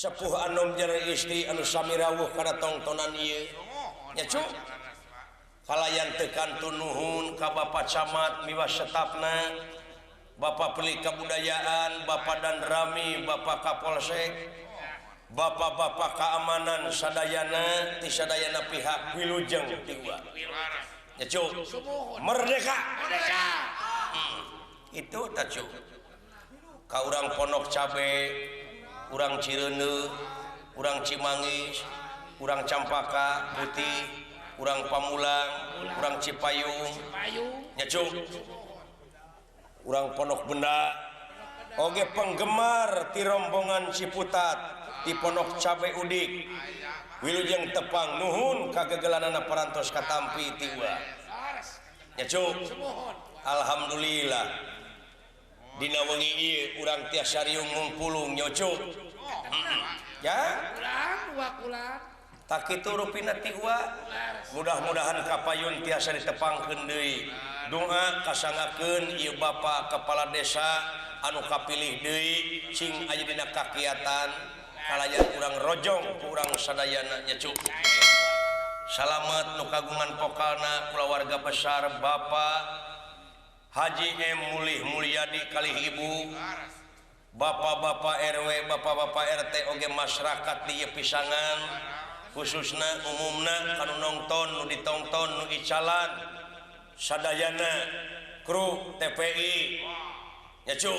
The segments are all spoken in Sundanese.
Sepuh anom jeung istri anu sami rawuh kana tongtonan ieu nya cu kalayan teu kantun nuhun ka Bapak Camat miwah stafna, Bapak Peli Kebudayaan, Bapak Danrami, Bapak Kapolsek, Bapak-bapak keamanan sadayana ti sadayana pihak wilujeng tiwa. Nya cu merdeka. Merdeka. Itu tah cu. Ka urang Pondok Cabe, urang Cireuneu, urang Cimanggis, urang Campaka Putih, urang Pamulang, urang Cipayung, nya cu. Urang Pondok Benda, oge penggemar ti rombongan Ciputat di Pondok Cabe Udik. Wilujeng tepang nuhun kagegelanana parantos katampi ti ulah. Nya cu. Alhamdulillah. Dina wengi ieu urang tiasa riung ngumpulung nya cu. Ya? Tak kitu rupina ti uwa. Mudah-mudahan kapayun tiasa ditepangkeun deui. Doa kasangakeun ieu Bapak Kepala Desa anu kapilih deui cing aya dina kakiatan kalayan urang rojong ku urang sadayana nya cu. Salamet nu kagungan pokalna kulawarga besar Bapak Haji M Mulih Mulyadi kalih Ibu, Bapak-bapak RW, bapak-bapak RT oge masyarakat di ieu pisangan khususna umumna kanu nongton nu ditongton nu icalan sadayana kru TPI nya cu.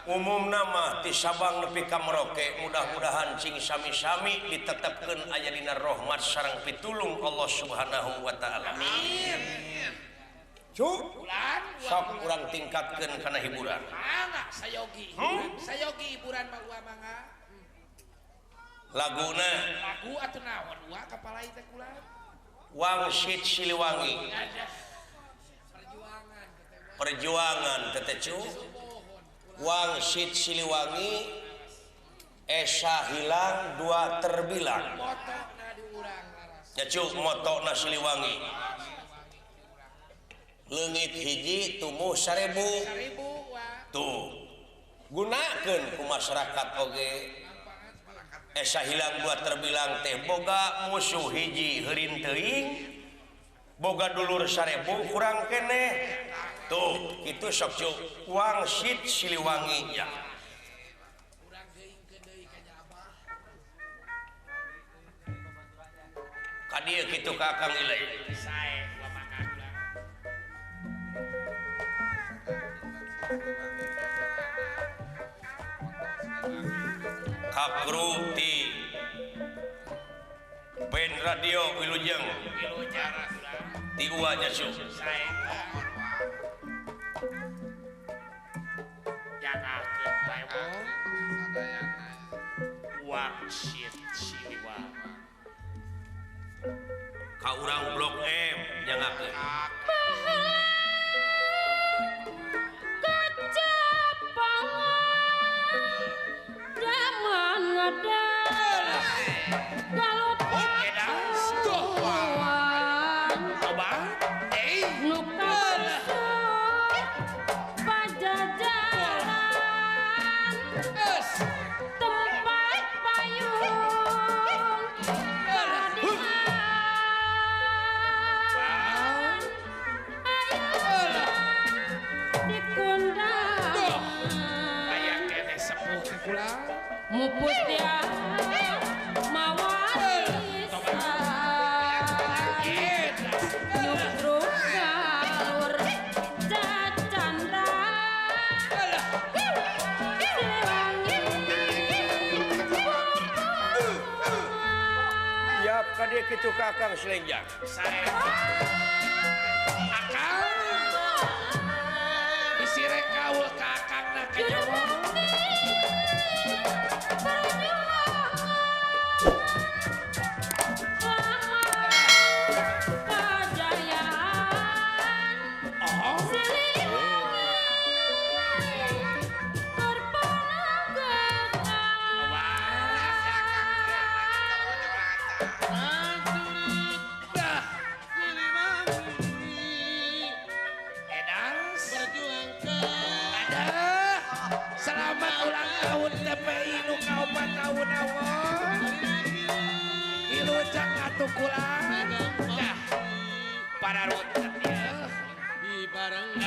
Umumna mah ti Sabang nepi ka Merauke mudah-mudahan cing sami-sami ditetepkeun aya dina rahmat sareng pitulung Allah Subhanahu wa taala. Amin. Cu, sok urang tingkatkeun kana hiburan. Mangga sayogi. Sayogi hiburan mah uwa mangga. Laguna lagu atuh naon uwa kapalai teh kula. Wangsit Siliwangi. Perjuangan Perjuangan teh cu. Wangsit Siliwangi esa hilang dua terbilang. Motona di urang laras. Nya cu motona Siliwangi. Leungit hiji tumuh 1000. Tuh gunakeun ku masyarakat oge. Esa hilang dua terbilang teh boga musuh hiji heurin teuing, boga dulur 1000 kurang keneh. Tuh kitu sok cu Wangsit Siliwangi ya. Ka dieu kitu ka Kang Ilai. Kakru ti Band Radio Wilujeng ti Uwa nya cu. Wangsit Siliwangi. Ka urang Blok M nyangakeun. Mupus dia mawarisan nyutruk galur cacandra Siliwangi. Siap ka dieu kitu ka Akang Silenjang. Akang bisi rek kaul ka akangna ka nyawa. Kararuntet ieu. Dibareng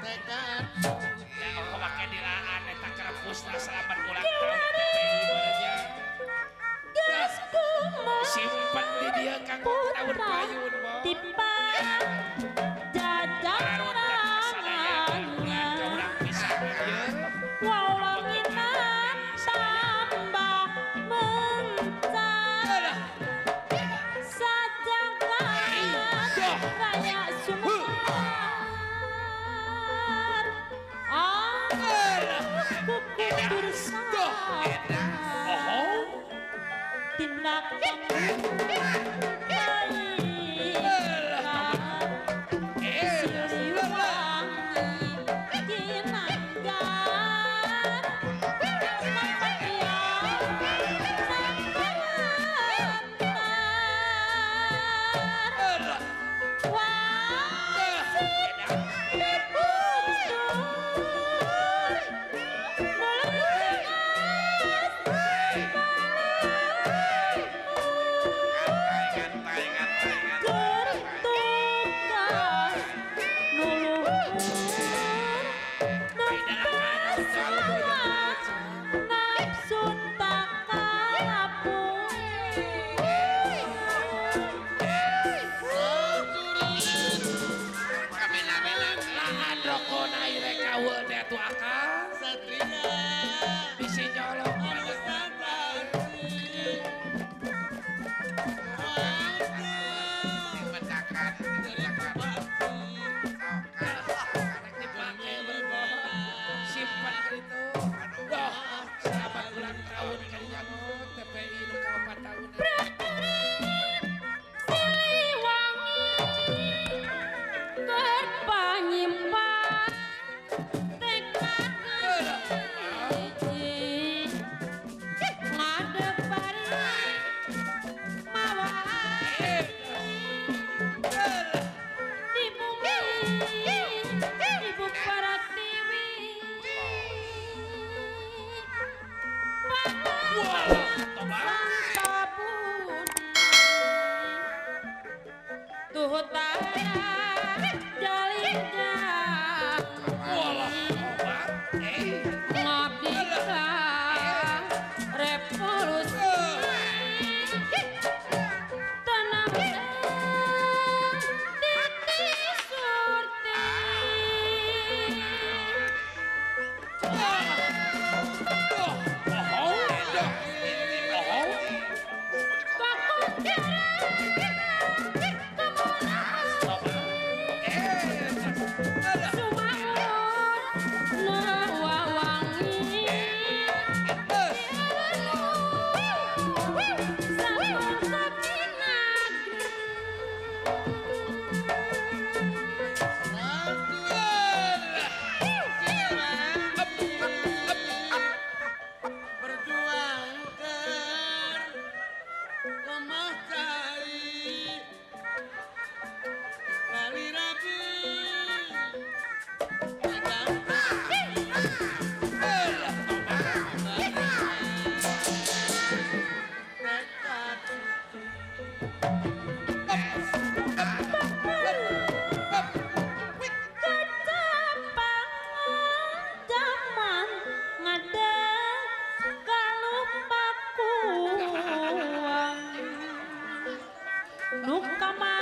tekad. Ya make dilaan eta kerepusna selamat ulang tahun TPI barenya. Simpen di dia kang tahun payun bo. Wawanginan tambah mencar sajagat raya Sumar aku kudur sabar tindak Nu kamari.